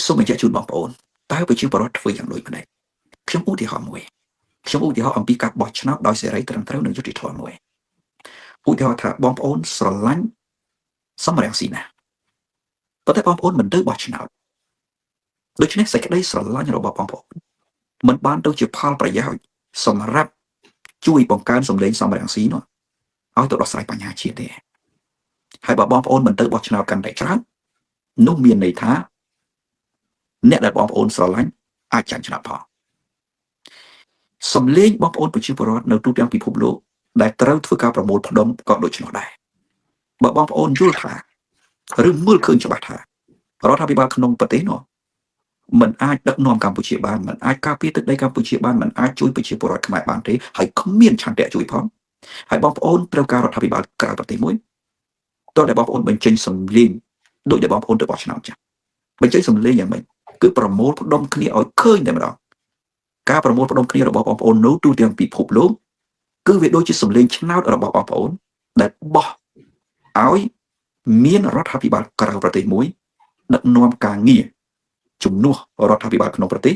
សូមបញ្ជាក់ជូនបងប្អូនតើប្រជាពលរដ្ឋធ្វើយ៉ាងដូចម្តេចខ្ញុំឧទាហរណ៍មួយខ្ញុំឧទាហរណ៍អំពីការបោះឆ្នោតដោយសេរីត្រឹមត្រូវនិងយុត្តិធម៌មួយឧទាហរណ៍ថាបងប្អូនស្រឡាញ់សំរងស៊ីណាប៉ុន្តែបងប្អូនមិនទៅបោះឆ្នោតដូច្នេះសេចក្តីស្រឡាញ់របស់បងប្អូនមិនបានទៅជាផលប្រយោជន៍សម្រាប់ជួយបង្កើនសម្លេងសំរងស៊ីនោះឲ្យទៅដោះស្រាយបញ្ហាជាតិទេហើយបើបងប្អូនមិនទៅបោះឆ្នោតកាន់តែច្រើននោះមានន័យថាអ្នកដែលបងប្អូនស្រឡាញ់អាចចាញ់ឆ្នោតផងសម្លេងបងប្អូនប្រជាពលរដ្ឋនៅទូទាំងពិភពលោកដែលត្រូវធ្វើការប្រមូលផ្ដុំក៏ដូច្នោះដែរបើបងប្អូនយល់ថាឬមើលឃើញច្បាស់ថារដ្ឋាភិបាលក្នុងប្រទេសនោះមិនអាចដឹកនាំកម្ពុជាបានមិនអាចការពារទឹកដីកម្ពុជាបានមិនអាចជួយប្រជាពលរដ្ឋខ្មែរបានទេហើយគ្មានឆន្ទៈជួយផងហើយបងប្អូនត្រូវការរដ្ឋាភិបាលក្រៅប្រទេសមួយតើតែបងប្អូនបញ្ចេញសម្លេងដូចដែលបងប្អូនទៅបោះឆ្នោតចាស់បញ្ចេញសម្លេងយ៉ាងម៉េចគឺប្រមូលផ្ដុំគ្នាឲ្យឃើញតែម្ដងការប្រមូលផ្ដុំគ្នារបស់បងប្អូននៅទូទាំងពិភពលោកគឺវាដូចជាសម្លេងឆ្នោតរបស់បងប្អូនដែលបោះឲ្យមានរដ្ឋាភិបាលក្រៅប្រទេសមួយដឹកនាំការងារជំនួសរដ្ឋាភិបាលក្នុងប្រទេស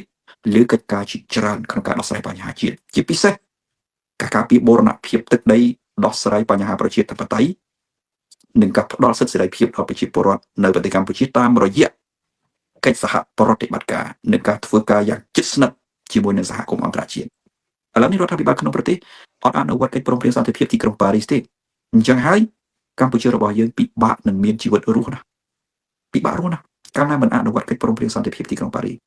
លើកិច្ចការជាច្រើនក្នុងការដោះស្រាយបញ្ហាជាតិជាពិសេសការការពារបូរណភាពទឹកដីដោះស្រាយបញ្ហាប្រជាធិបតេយ្យនិងការផ្ដល់សិទ្ធិសេរីភាពដល់ប្រជាពលរដ្ឋនៅប្រទេសកម្ពុជាតាមរយៈកិច្ចសហប្រតិបត្តិការនិងការធ្វើការយ៉ាងជិតស្និទ្ធជាមួយនឹងសហគមន៍អន្តរជាតិឥឡូវនេះរដ្ឋាភិបាលក្នុងប្រទេសអត់អនុវត្តកិច្ចព្រមព្រៀងសន្តិភាពទីក្រុងប៉ារីសទេអញ្ចឹងហើយកម្ពុជារបស់យើងពិបាកនឹងមានជីវិតរស់ណាស់ពិបាករស់ណាស់កាលណាមិនអនុវត្តកិច្ចព្រមព្រៀងសន្តិភាពទីក្រុងប៉ារីស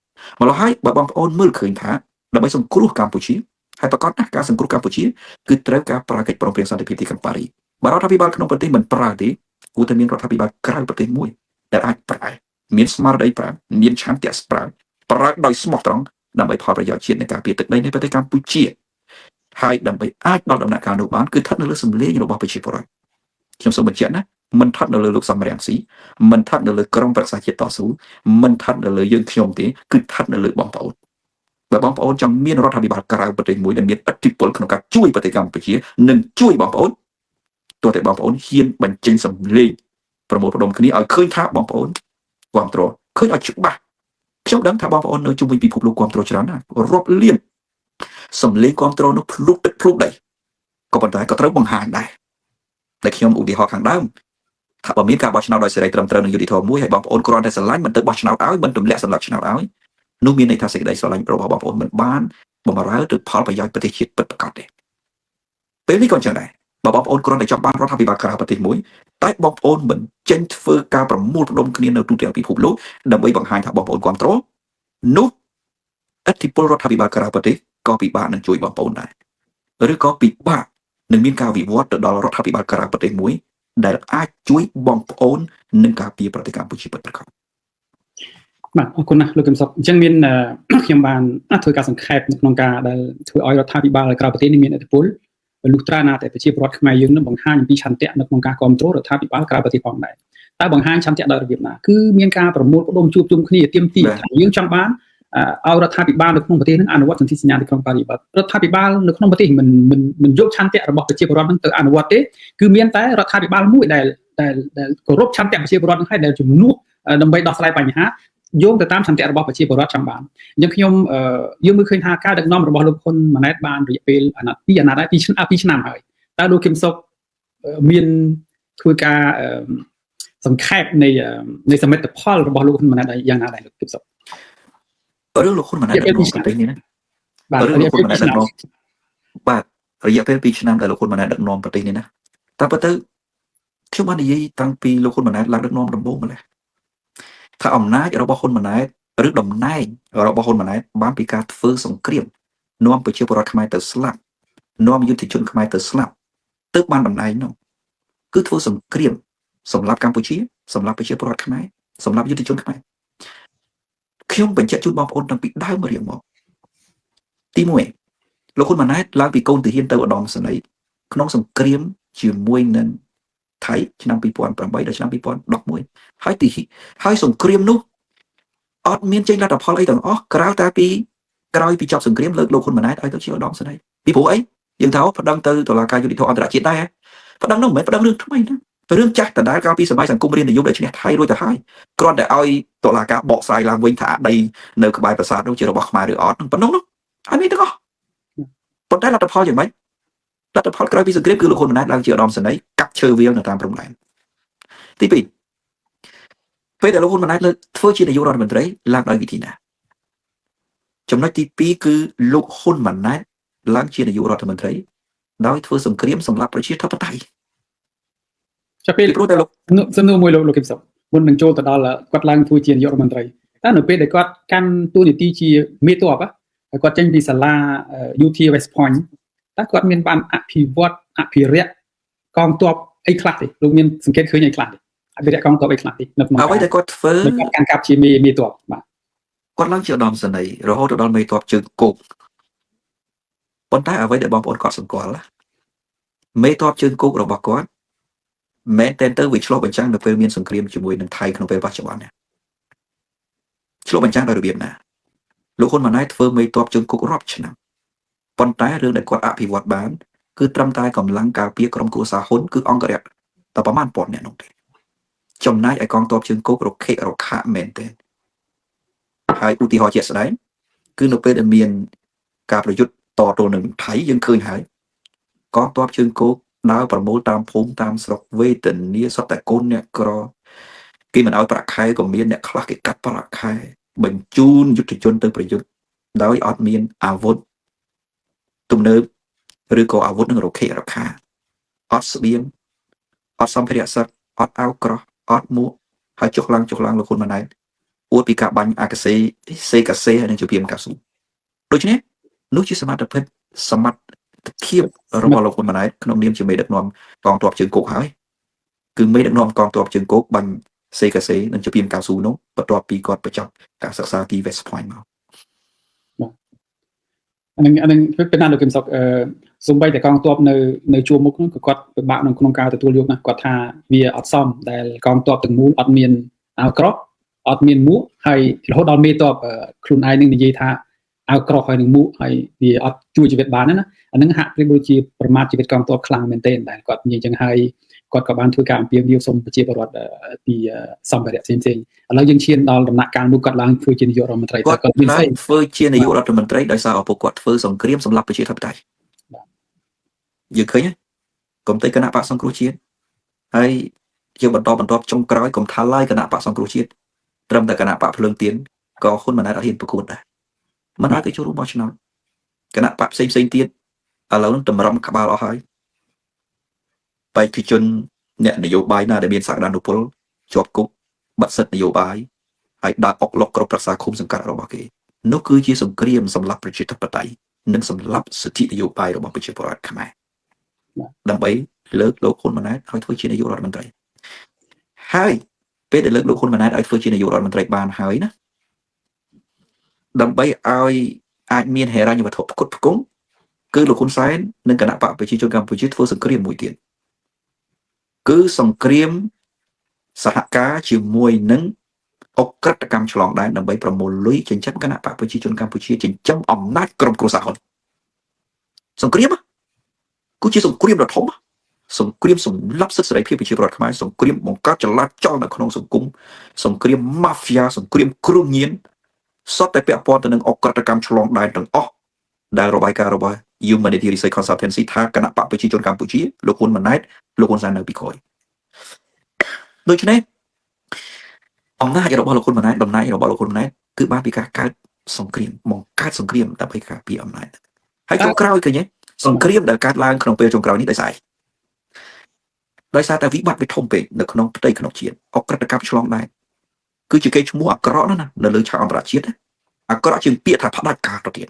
ម្ល៉េះហើយបើបងប្អូនមើលឃើញថាដើម្បីសង្គ្រោះកម្ពុជាហើយប្រកាសណាស់ការសង្គ្រោះកម្ពុជាគឺត្រូវការប្រើកិច្ចព្រមព្រៀងសន្តិភាពទីក្រុងប៉ារីសបើរដ្ឋាភិបាលក្នុងប្រទេសមិនប្រើទេគួរតែមានរដ្ឋាភិបាលក្រៅប្រទេសមួយដែលអាចប្រើមានស្មារតីប្រើមានឆន្ទៈប្រើប្រើដោយស្មោះត្រង់ដើម្បីផលប្រយោជន៍ជាតិនៃការពារទឹកដីនៃប្រទេសកម្ពុជាហើយដើម្បីអាចដល់ដំណាក់កាលនោះបានគឺស្ថិតនៅលើសម្លេងរបស់ប្រជាពលរដ្ឋខ្ញុំសូមបញ្ជាក់ណាមិនស្ថិតនៅលើលោកសំរងស៊ីមិនស្ថិតនៅលើក្រុមប្រឹក្សាជាតិតស៊ូមិនស្ថិតនៅលើយើងខ្ញុំទេគឺស្ថិតនៅលើបងប្អូនបើបងប្អូនចង់មានរដ្ឋាភិបាលក្រៅប្រទេសមួយដែលមានឥទ្ធិពលក្នុងការជួយប្រទេសកម្ពុជានិងជួយបងប្អូនទោះតែបងប្អូនហ៊ានបញ្ចេញសម្លេងប្រមូលផ្ដុំគ្នាឲ្យឃើញថាបងប្អូនគ្រប់គ្រងឃើញឲ្យច្បាស់ខ្ញុំដឹងថាបងប្អូននៅជុំវិញពិភពលោកគ្រប់គ្រងច្រើនណាស់រាប់លានសម្លេងគ្រប់គ្រងនោះភ្លុកទឹកភ្លុកដីក៏ប៉ុន្តែក៏ត្រូវបង្ហាញដែរតែខ្ញុំឧទាហរណ៍ខាងដើមថាបើមានការបោះឆ្នោតដោយសេរីត្រឹមត្រូវនិងយុត្តិធម៌មួយហើយបងប្អូនគ្រាន់តែស្រឡាញ់មិនទៅបោះឆ្នោតឲ្យមិនទម្លាក់សន្លឹកឆ្នោតឲ្យនោះមានន័យថាសេចក្តីស្រឡាញ់របស់បងប្អូនមិនបានបំរើទៅផលប្រយោជន៍ប្រទេសជាតិពិតប្រាកដទេពេលនេះក៏អញ្ចឹងដែរបើបងប្អូនគ្រាន់តែចង់បានរដ្ឋាភិបាលក្រៅប្រទេសមួយតែបងប្អូនមិនចេញធ្វើការប្រមូលផ្ដុំគ្នានៅទូទាំងពិភពលោកដើម្បីបង្ហាញថាបងប្អូនគ្រប់គ្រងនោះឥទ្ធិពលរដ្ឋាភិបាលក្រៅប្រទេសក៏ពិបាកនឹងជួយបងប្អូនដែរឬក៏ពិបាកនឹងមានការវិវត្តទៅដល់រដ្ឋាភិបាលក្រៅប្រទេសមួយដែលអាចជួយបងប្អូននឹងការពារប្រទេសកម្ពុជាពិតប្រាកដ បាទអរគុណណាស់លោកកឹមសុខអញ្ចឹងមានខ្ញុំបានធ្វើការសង្ខេបនៅក្នុងការដែលធ្វើឲ្យរដ្ឋាភិបាលក្រៅប្រទេសនេះមានឥទ្ធិពលលុះត្រាណាតែប្រជាពលរដ្ឋខ្មែរយើងនឹងបង្ហាញអំពីឆន្ទៈនៅក្នុងការគ្រប់គ្រងរដ្ឋាភិបាលក្រៅប្រទេសផងដែរតើបង្ហាញឆន្ទៈដោយរបៀបណាគឺមានការប្រមូលផ្ដុំជួបជុំគ្នាទាមទារថាយើងចង់បានឲ្យរដ្ឋាភិបាលនៅក្នុងប្រទេសនឹងអនុវត្តសន្ធិសញ្ញាទីក្រុងប៉ារីសបាទរដ្ឋាភិបាលនៅក្នុងប្រទេសមិនមិនមិនយកឆន្ទៈរបស់ប្រជាពលរដ្ឋនឹងទៅអនុវត្តទេគឺមានតែរដ្ឋាភិបាលមួយដែលដែលដែលគោរពឆន្ទៈប្រជាពលរដ្ឋនឹងហើយដែលជំនួសដើម្បីដោះស្រាយបញ្ហាយោងទៅតាមឆន្ទៈរបស់ប្រជាពលរដ្ឋចង់បានអញ្ចឹងខ្ញុំយើងមើលឃើញថាការដឹកនាំរបស់លោកហ៊ុនម៉ាណែតបានរយៈពេលអាណត្តិ2អាណត្តិហើយ2ឆ្នាំ2ឆ្នាំហើយតើលោកគឹមសុខមានធ្វើការសង្ខេបនៃនៃសមិទ្ធផលរបស់លោកហ៊ុនម៉ាណែតយ៉ាងណាដែរលោកគឹមសុខ រឿងលោកហ៊ុនម៉ាណែតដឹកនាំប្រទេសនេះណា បាទ រឿងលោកហ៊ុនម៉ាណែតដឹកនាំបាទរយៈពេល2ឆ្នាំដែលលោកហ៊ុនម៉ាណែតដឹកនាំប្រទេសនេះណាតាមពិតទៅខ្ញុំបាននិយាយតាំងពីលោកហ៊ុនម៉ាណែតឡើងដឹកនាំដំបូងម្ល៉េះថាអំណាចរបស់ហ៊ុនម៉ាណែតឬតំណែងរបស់ហ៊ុនម៉ាណែតបានពីការធ្វើសង្គ្រាមនាំប្រជាពលរដ្ឋខ្មែរទៅស្លាប់នាំយុទ្ធជនខ្មែរទៅស្លាប់ទើបបានតំណែងនោះគឺធ្វើសង្គ្រាមសម្រាប់កម្ពុជាសម្រាប់ប្រជាពលរដ្ឋខ្មែរសម្រាប់យុទ្ធជនខ្មែរខ្ញុំបញ្ជាក់ជូនបងប្អូនតាំងពីដើមរៀងមកទី1លោកហ៊ុនម៉ាណែតឡើងពីកូនទាហានទៅឧត្តមសេនីយ៍ក្នុងសង្គ្រាមជាមួយនឹងថៃឆ្នាំ2008ដល់ឆ្នាំ2011ហើយទីហើយសង្គ្រាមនោះអត់មានចេញលទ្ធផលអីទាំងអស់ក្រៅតែពីក្រោយពីចប់សង្គ្រាមលើកលោកហ៊ុនម៉ាណែតឲ្យទៅជាឧត្តមសេនីយ៍ពីព្រោះអីយើងថាប្តឹងទៅតុលាការយុត្តិធម៌អន្តរជាតិដែរប្តឹងនោះមិនមែនប្តឹងរឿងថ្មីណា រឿងចាស់ដដែលកាលពីសម័យសង្គមរាស្ត្រនិយមដែលឈ្នះថៃរួចទៅហើយគ្រាន់តែឲ្យតុលាការបកស្រាយឡើងវិញថាដីនៅក្បែរប្រាសាទនោះជារបស់ខ្មែរឬអត់ប៉ុណ្ណឹងនោះហើយមានទាំងអស់ប៉ុន្តែលទ្ធផលយ៉ាងម៉េចលទ្ធផលក្រោយពីសង្គ្រាមគឺលោកហ៊ុនម៉ាណែតឡើងជាឧត្តមសេនីយ៍កាប់ឈើវាលនៅតាមព្រំដែនទី2ពេលដែលលោកហ៊ុនម៉ាណែតលើកធ្វើជានាយករដ្ឋមន្ត្រីឡើងដោយវិធីណាចំណុចទី2គឺលោកហ៊ុនម៉ាណែតឡើងជានាយករដ្ឋមន្ត្រីដោយធ្វើសង្គ្រាមសម្រាប់ប្រជាធិបតេយ្យ ចាប់ពេល ព្រោះតែលោក សំណួរមួយលោកគឹមសុខមុននឹងចូលទៅដល់គាត់ឡើងធ្វើជានាយករដ្ឋមន្ត្រីតើនៅពេលដែលគាត់កាន់តួនាទីជាមេទ័ពហើយគាត់ចេញពីសាលា UT West Point តើគាត់មានបានអភិវឌ្ឍអភិរក្សកងទ័ពអីខ្លះទេលោកមានសង្កេតឃើញអីខ្លះទេអភិរក្សកងទ័ពអីខ្លះទេនៅក្នុង អ្វីដែលគាត់ធ្វើ គាត់កាន់កាប់ជាមេទ័ពបាទ គាត់ឡើងជាឧត្តមសេនីយ៍រហូតដល់មេទ័ពជើងគោកប៉ុន្តែអ្វីដែលបងប្អូនគាត់សម្គាល់មេទ័ពជើងគោករបស់គាត់មែនតែនទៅវាឆ្លុះបញ្ចាំងនៅពេលមានសង្គ្រាមជាមួយនឹងថៃក្នុងពេលបច្ចុប្បន្ននេះឆ្លុះបញ្ចាំងដោយរបៀបណាលោកហ៊ុនម៉ាណែតធ្វើមេទ័ពជើងគោករាប់ឆ្នាំប៉ុន្តែរឿងដែលគាត់អភិវឌ្ឍបានគឺត្រឹមតែកម្លាំងការពារក្រុមគ្រួសារហ៊ុនគឺអង្គរៈតែប្រមាណពាន់នាក់នោះទេចំណែកឯកងទ័ពជើងគោករខិរខៈមែនទេហើយឧទាហរណ៍ជាក់ស្ដែងគឺនៅពេលដែលមានការប្រយុទ្ធតទល់នឹងថៃយើងឃើញហើយកងទ័ពជើងគោកដើរប្រមូលតាមភូមិតាមស្រុកវេទនាសុទ្ធតែកូនអ្នកក្រគេមិនឲ្យប្រាក់ខែក៏មានអ្នកខ្លះគេកាត់ប្រាក់ខែបញ្ជូនយុទ្ធជនទៅប្រយុទ្ធដោយអត់មានអាវុធទំនើបឬក៏អាវុធនឹងរខិរខាអត់ស្បៀងអត់សម្ភារៈសឹកអត់អាវក្រោះអត់មួកហើយចុះឡើងលោកហ៊ុនម៉ាណែតអួតពីការបាញ់អាកាសេសេកាសេហើយនឹងជៀមកៅស៊ូដូច្នេះនោះជាសមត្ថភាពរបស់លោកហ៊ុនម៉ាណែតក្នុងនាមជាមេដឹកនាំកងទ័ពជើងគោកហើយគឺមេដឹកនាំកងទ័ពជើងគោកបាញ់សេកាសេនិងជៀមកៅស៊ូនោះបន្ទាប់ពីគាត់បញ្ចប់ការសិក្សាទី West Point មក អានឹងពេលណាលោកគឹមសុខសូម្បីតែកងទ័ពនៅជួរមុខនោះក៏គាត់ពិបាកនៅក្នុងការទទួលយកណាគាត់ថាវាអត់សមដែលកងទ័ពទាំងមូលអត់មានអាវក្រោះអត់មានមួកហើយរហូតដល់មេទ័ពខ្លួនឯងនឹងនិយាយថាអាវក្រោះហើយនឹងមួកហើយវាអត់ជួយជីវិតបានណាអានឹងហាក់ប្រៀបដូចជាប្រមាថជីវិតកងទ័ពខ្លាំងមែនទែនដែលគាត់និយាយចឹងហើយគាត់ក៏បានធ្វើការអំពាវនាវសូមប្រជាពលរដ្ឋពីសម្ភារៈផ្សេងៗឥឡូវយើងឈានដល់ដំណាក់កាលមួយគាត់ឡើងធ្វើជានាយករដ្ឋមន្ត្រី គាត់មានស្អីធ្វើជានាយករដ្ឋមន្ត្រីដោយសារឪពុកគាត់ធ្វើសង្គ្រាមសម្រាប់ប្រជាធិបតេយ្យយើងឃើញកុំទៅគណៈបកសង្គ្រោះជាតិហើយយើងបន្តបន្ទាប់ចុងក្រោយកុំថាឡើយគណៈបកសង្គ្រោះជាតិត្រឹមតែគណៈបកភ្លើងទៀនក៏ហ៊ុនម៉ាណែតអត់ហ៊ានប្រកួតដែរមិនឲ្យគេចូលរួមបោះឆ្នោតគណៈបកផ្សេងផ្សេងទៀតឥឡូវនឹងតម្រឹមក្បាលអស់ហើយបេក្ខជនអ្នកនយោបាយណាដែលមានសក្តានុពលជាប់គុកបាត់សិទ្ធិនយោបាយហើយដើរអុកឡុកគ្រប់ប្រសាឃុំសង្កាត់របស់គេនោះគឺជាសង្គ្រាមសម្រាប់ប្រជាធិបតេយ្យនិងសម្រាប់សិទ្ធិនយោបាយរបស់ប្រជាពលរដ្ឋខ្មែរដើម្បីលើកលោកហ៊ុនម៉ាណែតឲ្យធ្វើជានាយករដ្ឋមន្ត្រីហើយពេលដែលលើកលោកហ៊ុនម៉ាណែតឲ្យធ្វើជានាយករដ្ឋមន្ត្រីបានហើយណាដើម្បីឲ្យអាចមានហិរញ្ញវត្ថុផ្គត់ផ្គង់គឺលោកហ៊ុនសែននិងគណៈបកប្រជាជនកម្ពុជាធ្វើសង្គ្រាមមួយទៀតគឺសង្គ្រាមសហការជាមួយនឹងអក្រិតកម្មឆ្លងដែនដើម្បីប្រមូលលុយចិញ្ចឹមគណៈបកប្រជាជនកម្ពុជាចិញ្ចឹមអំណាចក្រុមគ្រួសារហ៊ុនសង្គ្រាមគឺជាសង្គ្រាមដ៏ធំសង្គ្រាមសម្លាប់សិទ្ធិសេរីភាពប្រជាពលរដ្ឋខ្មែរសង្គ្រាមបង្កើតចលាចលនៅក្នុងសង្គមសង្គ្រាមម៉ាហ្វយ៉ាសង្គ្រាមគ្រឿងញៀនសុទ្ធតែពាក់ព័ន្ធទៅនឹងអក្រិតកម្មឆ្លងដែនទាំងអស់ដែលរបាយការណ៍របស់ Humanity Research Consultancy ថាគណៈបកប្រជាជនកម្ពុជាលោកហ៊ុនម៉ាណែតលោកហ៊ុនសែននៅពីក្រោយដូច្នេះអំណាចរបស់លោកហ៊ុនម៉ាណែតតំណែងរបស់លោកហ៊ុនម៉ាណែតគឺបានពីការកើតសង្គ្រាមបង្កើតសង្គ្រាមដើម្បីការពារអំណាចហើយចុងក្រោយឃើញទេសង្គ្រាមដែលកើតឡើងក្នុងពេលចុងក្រោយនេះដោយសារតែវិបត្តិវាធំពេកនៅក្នុងផ្ទៃក្នុងជាតិអក្រិតកម្មឆ្លងដែនគឺជាកេរ្តិ៍ឈ្មោះអាក្រក់ណាស់នៅលើឆាកអន្តរជាតិអាក្រក់ជាងពាក្យថាផ្ដាច់ការទៅទៀត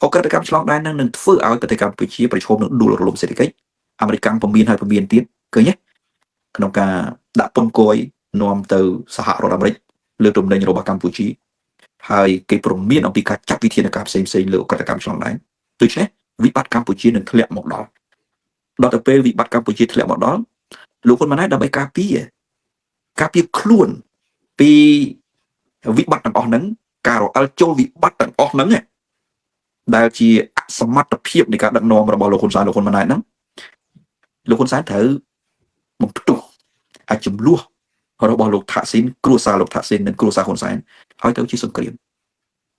អក្រិតកម្មឆ្លងដែននឹងធ្វើឲ្យប្រទេសកម្ពុជាប្រឈមនឹងដួលរលំសេដ្ឋកិច្ចអាមេរិកពមៀនហើយពមៀនទៀតឃើញទេក្នុងការដាក់ពន្ធគយនាំទៅសហរដ្ឋអាមេរិកលើទំនិញរបស់កម្ពុជាហើយគេព្រមានអំពីការចាត់វិធានការផ្សេងៗលើអក្រិតកម្មឆ្លងដែនដូច្នេះវិបត្តិកម្ពុជានឹងធ្លាក់មកដល់ទៅពេលវិបត្តិកម្ពុជាធ្លាក់មកដល់លោកហ៊ុនម៉ាណែតដើម្បីការពារខ្លួនពីវិបត្តិទាំងអស់ហ្នឹងការរអិលចូលវិបត្តិទាំងអស់ហ្នឹងដែលជាអសមត្ថភាពនៃការដឹកនាំរបស់លោកហ៊ុនសែនលោកហ៊ុនម៉ាណែតហ្នឹងលោកហ៊ុនសែនត្រូវបំផ្ទុះ អាចចំនួនរបស់លោកថាក់ស៊ីនគ្រួសារលោកថាក់ស៊ីននិងគ្រួសារហ៊ុនសែនឲ្យទៅជាសង្គ្រាម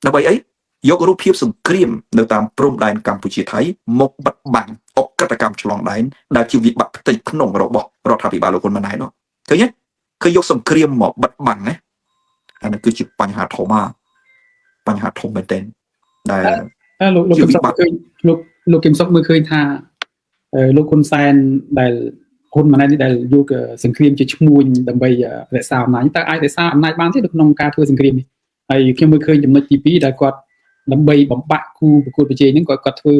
ដើម្បីអីយករូបភាពសង្គ្រាមនៅតាមព្រំដែនកម្ពុជាថៃមកបិទបាំងអក្រិតកម្មឆ្លងដែនដែលជាវិបត្តិផ្ទៃក្នុងរបស់រដ្ឋាភិបាលលោកហ៊ុនម៉ាណែតនោះឃើញទេគឺយកសង្គ្រាមមកបិទបាំងណាអានេះគឺជាបញ្ហាធំបញ្ហាធំមែនទែនដែល លោកលោកគឹមសុខឃើញលោកលោកគឹមសុខមើលឃើញថាលោកហ៊ុនសែនដែលហ៊ុនម៉ាណែតនេះដែលយកសង្គ្រាមជាឈ្មួញដើម្បីរក្សាអំណាចតើអាចរក្សាអំណាចបានទេនៅក្នុងការធ្វើសង្គ្រាមនេះហើយខ្ញុំមើលឃើញចំណុចទី2ដែលគាត់ដើម្បីបំបាក់គូប្រកួតប្រជែងហ្នឹងគាត់ធ្វើ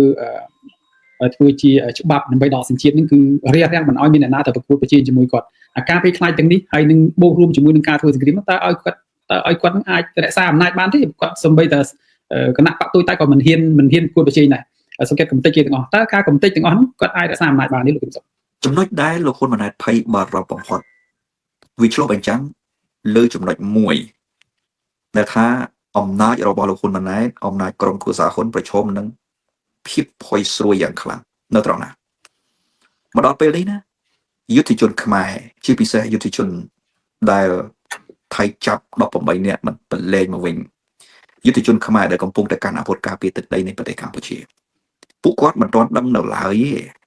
ធ្វើជាច្បាប់ដើម្បីដកសញ្ជាតិហ្នឹងគឺរារាំងមិនឲ្យមានអ្នកណាទៅប្រកួតប្រជែងជាមួយគាត់អាការភ័យខ្លាចទាំងនេះហើយនឹងបូករួមជាមួយនឹងការធ្វើសង្គ្រាមតើឲ្យគាត់នឹងអាចរក្សាអំណាចបានទេគាត់សំបីតែគណៈបកទូចតែក៏មិនហ៊ានប្រកួតប្រជែងដែរសង្កេតកំតិចគេទាំងអស់តើការកំតិចទាំងអស់ហ្នឹងគាត់អាចរក្សាអំណាចបានទេលោកគឹមសុខចំណុចដែលលោកហ៊ុនម៉ាណែតភ័យបារម្ភបំផុតវាឆ្លុះបញ្ចាំងលើចំណុចមួយដែលថាអំណាចរបស់លោកហ៊ុនម៉ាណែតអំណាចក្រុមគ្រួសារហ៊ុនប្រឈមនឹងភាពផុយស្រួយយ៉ាងខ្លាំងនៅត្រង់ណាមកដល់ពេលនេះណាយុទ្ធជនខ្មែរជាពិសេសយុទ្ធជនដែលថៃចាប់18នាក់មិនប្រឡែងមកវិញយុទ្ធជនខ្មែរដែលកំពុងតែកាន់អាវុធការពារទឹកដីនៃប្រទេសកម្ពុជាពួកគាត់មិនទាន់ដឹងនៅឡើយទេ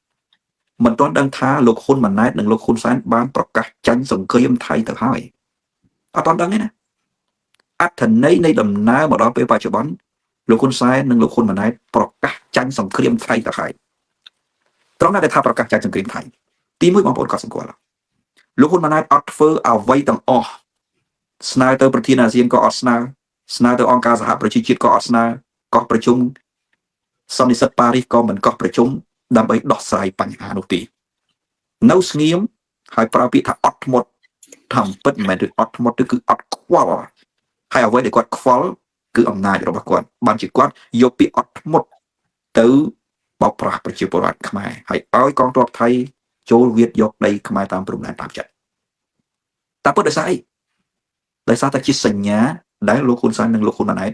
មិនទាន់ដឹងថាលោកហ៊ុនម៉ាណែតនិងលោកហ៊ុនសែនបានប្រកាសចាញ់សង្គ្រាមថៃទៅហើយអត់ទាន់ដឹងទេណាអត្ថន័យនៃដំណើរមកដល់ពេលបច្ចុប្បន្នលោកហ៊ុនសែននិងលោកហ៊ុនម៉ាណែតប្រកាសចាញ់សង្គ្រាមថៃទៅហើយត្រង់ណាដែលថាប្រកាសចាញ់សង្គ្រាមថៃទីមួយបងប្អូនក៏សម្គាល់លោកហ៊ុនម៉ាណែតអត់ធ្វើអ្វីទាំងអស់ស្នើទៅប្រធានអាស៊ានក៏អត់ស្នើស្នើទៅអង្គការសហប្រជាជាតិក៏អត់ស្នើកោះប្រជុំសន្និសីទប៉ារីសក៏មិនកោះប្រជុំដើម្បីដោះស្រាយបញ្ហានោះទេនៅស្ងៀមហើយប្រើពាក្យថាអត់ធ្មត់ធ្វើពិតមិនមែនគឺអត់ធ្មត់ទេគឺអត់ខ្វល់ហើយអ្វីដែលគាត់ខ្វល់គឺអំណាចរបស់គាត់បានជាគាត់យកពាក្យអត់ធ្មត់ទៅបោកប្រាស់ប្រជាពលរដ្ឋខ្មែរហើយឲ្យកងទ័ពថៃចូលវាតយកដីខ្មែរតាមព្រំដែនតាមចិត្តតែពិតដោយសារអីដោយសារតែជាសញ្ញាដែលលោកហ៊ុនសែននិងលោកហ៊ុនម៉ាណែត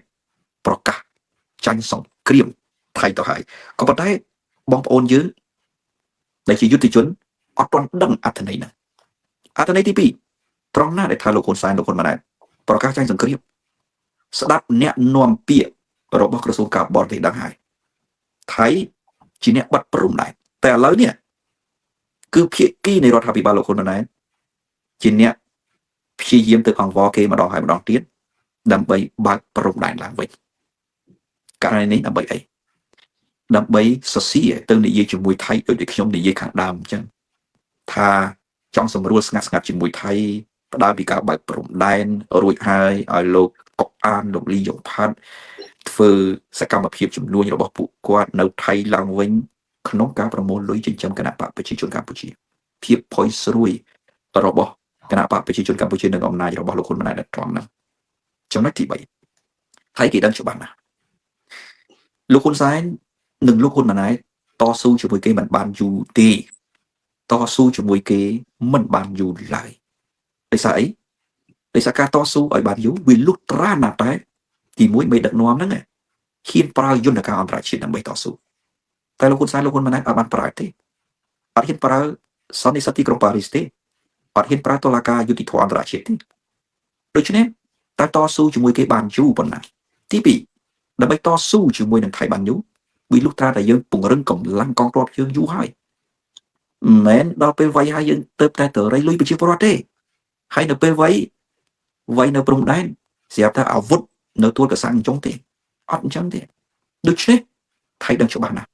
ប្រកាសចាញ់សង្គ្រាមថៃទៅហើយក៏ប៉ុន្តែបងប្អូនយើងដែលជាយុទ្ធជនអត់ទាន់ដឹងអត្ថន័យហ្នឹងអត្ថន័យទី2ត្រង់ណាដែលថាលោកហ៊ុនសែនលោកហ៊ុនម៉ាណែតប្រកាសចាញ់សង្គ្រាមស្ដាប់អ្នកនាំពាក្យរបស់ក្រសួងការបរទេសដឹងហើយថៃជាអ្នកបាត់ព្រំដែនតែឥឡូវនេះគឺភាគីនៃរដ្ឋាភិបាលលោកហ៊ុនម៉ាណែតជាអ្នកព្យាយាមទៅអង្វរគេម្ដងហើយម្ដងទៀតដើម្បីបើកព្រំដែនឡើងវិញករណីនេះដើម្បីអីដើម្បីសរសៀទៅនិយាយជាមួយថៃដូចដែលខ្ញុំនិយាយខាងដើមអញ្ចឹងថាចង់សម្រួលស្ងាត់ស្ងាត់ជាមួយថៃផ្ដើមពីការបើកព្រំដែនរួចហើយឲ្យលោកកុកអានលោកលីយ៉ុងផាត់ធ្វើសកម្មភាពចំនួនរបស់ពួកគាត់នៅថៃឡើងវិញក្នុងការប្រមូលលុយចិញ្ចឹមគណៈបកប្រជាជនកម្ពុជាភាពផុយស្រួយរបស់គណៈបកប្រជាជនកម្ពុជានិងអំណាចរបស់លោកហ៊ុនម៉ាណែតត្រង់ហ្នឹងចំណុចទី3ថៃគេដឹងច្បាស់ណាស់លោកហ៊ុនសែននិងលោកហ៊ុនម៉ាណែតតស៊ូជាមួយគេមិនបានយូរទេតស៊ូជាមួយគេមិនបានយូរឡើយដោយសារអីដោយសារការតស៊ូឲ្យបានយូរវាលុះត្រាណាស់តែទីមួយមេដឹកនាំហ្នឹងហ៊ានប្រើយន្តការអន្តរជាតិដើម្បីតស៊ូតែលោកហ៊ុនសែនលោកហ៊ុនម៉ាណែតអត់បានប្រើទេអត់ហ៊ានប្រើសន្និសីទទីក្រុងប៉ារីសទេអត់ហ៊ានប្រើតុលាការយុត្តិធម៌អន្តរជាតិទេដូច្នេះតើតស៊ូជាមួយគេបានយូរប៉ុណ្ណាទី2ដើម្បីតស៊ូជាមួយនឹងថៃបានយូរវាលុះត្រាតែយើងពង្រឹងកម្លាំងកងទ័ពយើងយូរហើយមិនមែនដល់ពេលវាយហើយយើងទៅតែទៅរៃលុយប្រជាពលរដ្ឋទេហើយនៅពេលវាយនៅព្រំដែនស្រាប់តែអាវុធនៅទួលកសាំងអញ្ចឹងទេអត់អញ្ចឹងទេដូច្នេះថៃដឹងច្បាស់ណាស់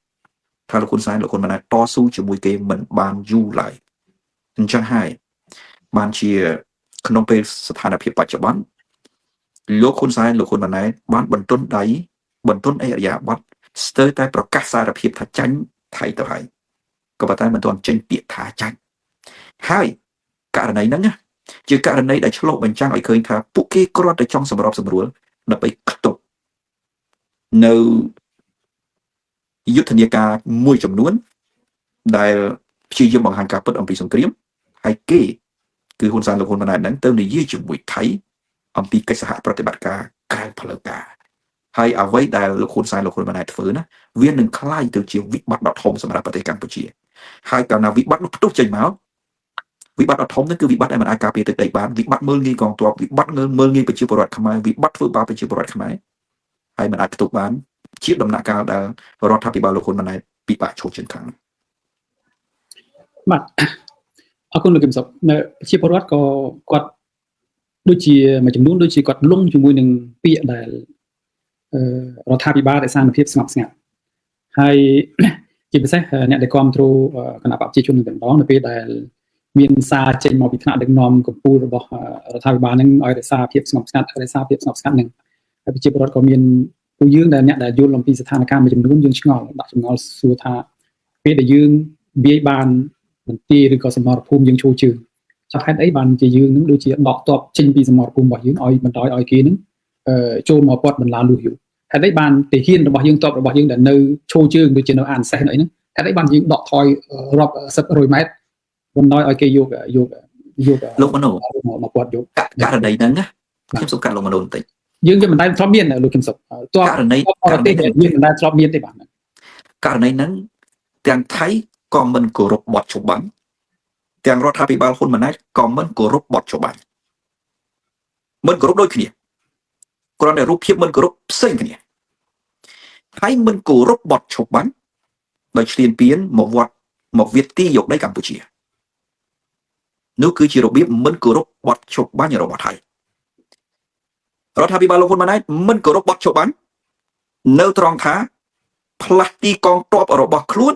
ថាលោកហ៊ុនសែនលោកហ៊ុនម៉ាណែតតស៊ូជាមួយគេមិនបានយូរឡើយអញ្ចឹងហើយបានជាក្នុងពេលស្ថានភាពបច្ចុប្បន្នលោកហ៊ុនសែនលោកហ៊ុនម៉ាណែតបានបន្ទន់ដៃបន្ទន់អិរិយាបថស្ទើរតែប្រកាសសារភាពថាចាញ់ថៃទៅហើយក៏ប៉ុន្តែមិនទាន់ចេញពាក្យថាចាញ់ហើយករណីហ្នឹងជាករណីដែលឆ្លុះបញ្ចាំងឲ្យឃើញថាពួកគេគ្រាន់តែចង់សម្របសម្រួលដើម្បីខ្ទប់នៅយុទ្ធនាការមួយចំនួនដែលព្យាយាមបង្ហាញការពិតអំពីសង្គ្រាមហើយគេគឺហ៊ុនសែនលោកហ៊ុនម៉ាណែតហ្នឹងទៅនិយាយជាមួយថៃអំពីកិច្ចសហប្រតិបត្តិការក្រៅផ្លូវការហើយអ្វីដែលលោកហ៊ុនសែនលោកហ៊ុនម៉ាណែតធ្វើណាវានឹងក្លាយទៅជាវិបត្តិដ៏ធំសម្រាប់ប្រទេសកម្ពុជាហើយកាលណាវិបត្តិនោះផ្ទុះចេញមក វិបត្តិដ៏ធំហ្នឹងគឺវិបត្តិដែលមិនអាចការពារទឹកដីបានវិបត្តិមើលងាយកងទ័ពវិបត្តិមើលងាយប្រជាពលរដ្ឋខ្មែរវិបត្តិធ្វើបាបប្រជាពលរដ្ឋខ្មែរហើយមិនអាចផ្ទុកបានជាដំណាក់កាលដែលរដ្ឋាភិបាលលោកហ៊ុនម៉ាណែតពិបាកឈរជើងខាង បាទអរគុណលោកគឹមសុខនៅប្រជាពលរដ្ឋក៏គាត់ដូចជាមួយចំនួនដូចជាគាត់លងជាមួយនឹងពាក្យដែលរដ្ឋាភិបាលរក្សាភាពស្ងប់ស្ងាត់ហើយជាពិសេសអ្នកដែលគ្រប់គ្រងគណៈបព្វជិជននឹងតែម្ដងនៅពេលដែលមានសារចេញមកពីថ្នាក់ដឹកនាំកម្ពុជារបស់រដ្ឋាភិបាលនឹងឲ្យរក្សាភាពស្ងប់ស្ងាត់រក្សាភាពស្ងប់ស្ងាត់នឹងហើយប្រជាពលរដ្ឋក៏មានពួកយើងដែលអ្នកដែលយល់អំពីស្ថានភាពមួយចំនួនយើងឆ្ងល់ដាក់ចម្ងល់សួរថាពេលដែលយើងវាយបានមន្ទីរឬក៏សមរភូមិយើងឈរជើងចុះហេតុអីបានជាយើងនឹងដូចជាដកតបចេញពីសមរភូមិរបស់យើងឲ្យបណ្ដោយឲ្យគេនឹងចូលមកពាត់បន្លាលួសយូហេតុអីបានទាហានរបស់យើងតបរបស់យើងដែលនៅឈរជើងដូចជានៅអានសេះនៅអីហ្នឹងហេតុអីបានយើងដកថយរាប់សិបរយម៉ែត្របណ្ដោយឲ្យគេយកយកយក លោកមនោ មកពាត់យក ករណីហ្នឹងណាខ្ញុំសូមកាត់លោកមនោបន្តិច យើងយើងមិនដែលធ្លាប់មានលោកគឹមសុខតើករណី ករណីយើងមិនដែលធ្លាប់មានទេបាទ ករណីហ្នឹងទាំងថៃក៏មិនគោរពបទច្បាំងទាំងរដ្ឋាភិបាលហ៊ុនម៉ាណែតក៏មិនគោរពបទច្បាំងមិនគោរពដូចគ្នាគ្រាន់តែរូបភាពមិនគោរពផ្សេងគ្នាថៃមិនគោរពបទច្បាំងដោយឈ្លានពានមកវត្តមកវាទីយកដីកម្ពុជានោះគឺជារបៀបមិនគោរពបទច្បាញ់របស់ថៃរដ្ឋាភិបាលលោកហ៊ុនម៉ាណែតមិនគោរពបទច្បាញ់នៅត្រង់ថាផ្លាស់ទីកងទ័ពរបស់ខ្លួន